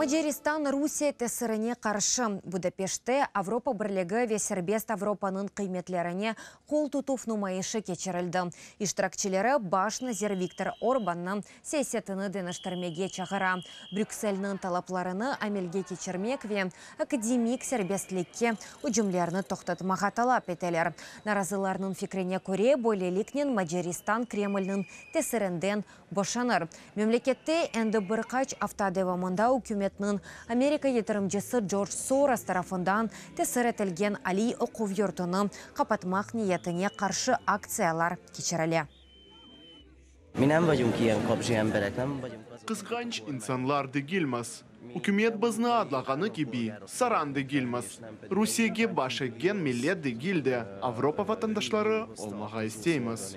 Macaristan Rusiye tesirine qarşı Budapeştte Avropa Birligi ve serbest Avropanıñ qıymetlerine qol tutuv numayışı keçirildi. İştirakçileri baş nazir Viktor Orbannı siyasetini deñiştirmege çağıra, Brükselniñ talaplarını amelge keçirmek ve akademik serbestlikke ücümlerni toqtatmağa talap eteler. Narazılarnıñ fikrine köre, böyleliknen Macaristan Kremlniñ tesirinden boşanır. Memlekette endi bir qaç afta devamında ükümetniñ Amerika yatırımcısı Corc Soros tarafından tesir etilgen aliy oquv yurtunı qapatmaq niyetine qarşı aktsiyalar keçirile. Qısqanç insanlar degilmiz. Ükümet bizni adlağanı kibi, saran degilmiz. Rusiyege baş eggen millet degil de, Avropa vatandaşları olmağa isteymiz.